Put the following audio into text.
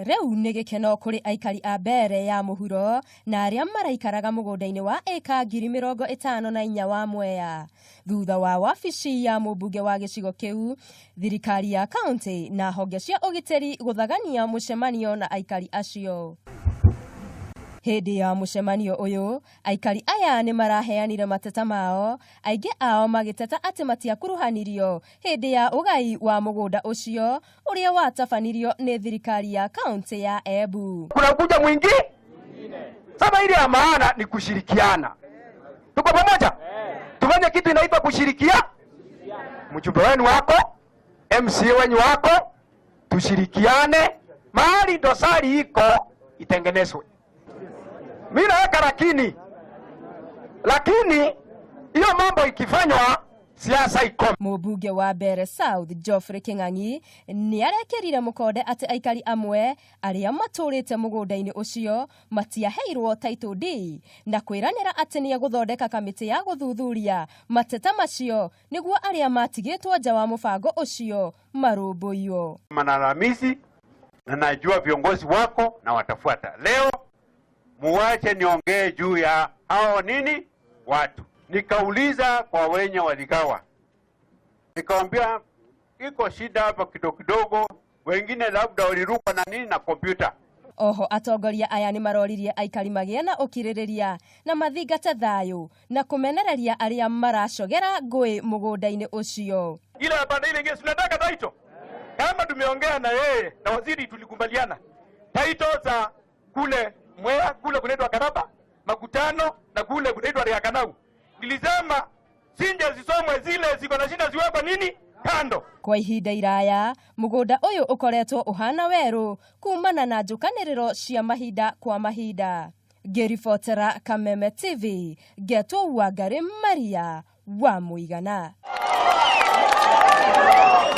Rĩu nĩ gĩkeno kũrĩ aikari a Mbeere ya mũhuro na arĩa maraikaraga mũgũnda-inĩ wa ĩka 54,000 wa Mwea thutha wa wabici ya mũmbunge wa gĩcigo kĩu, thirikari ya kaunti na honge cia ũgitĩri gũthagania mũcemanio na aikari acio. Hĩndĩ ya mũcemanio ũyũ, aikari aya nĩ maraheanire mateta mao, aingĩ ao magĩteta atĩ matiakuruhanirio hĩndĩ ya ũgai wa mũgũnda ũcio ũrĩa watabanirio nĩ thirikari ya kaunti ya Embu. Kuna kuja mwingi sasa, ile ya maana ni kushirikiana. Tuko pamoja, tufanye kitu inaitwa kushirikia. Mjumbe wenu wako, MCA wenu wako, tushirikiane mahali dosari iko itengenezwe. Mimi naweka lakini hiyo mambo ikifanywa siasa iko. Mũmbunge wa Mbeere South Geoffrey King'ang'i nĩ arekĩrire mũkonde atĩ aikari amwe arĩa matũrĩte mũgũnda-inĩ ũcio matiaheirwo title deed na kwĩranĩra atĩ nĩ egũthondeka kamĩtĩ ya gũthuthuria mateta macio nĩguo arĩa matigĩtwo nja wa mũbango ũcio marũmbũiyo. Malalamizi na najua viongozi wako na watafuata. Leo muwache niongee juu ya hao nini watu. Nikauliza kwa wenye waligawa, nikawambia iko shida hapa kidogo kidogo, wengine labda waliruka na nini na kompyuta. Oho atongoria aya nĩ maroririe aikari magĩe na ũkirĩrĩria na mathingate thayũ na kũmenereria arĩa maracogera ngũĩ mũgũnda-inĩ ũcio. Ile ya pande ile ingine tunataka title. Kama tumeongea na yeye na waziri tulikubaliana title za kule Mwea kule kunaitwa Karaba Makutano na kule kunaitwa Riakanau. Nilisema sinje zisomwe zile ziko na shida ziwekwe nini kando. Kwa ihinda iraya mũgũnda ũyũ ũkoretwo ũhana werũ kumana na njũkanĩrĩro cia mahinda kwa mahinda. Ngĩribotera Kameme TV ngetwo Wangari Maria wa Mũigana.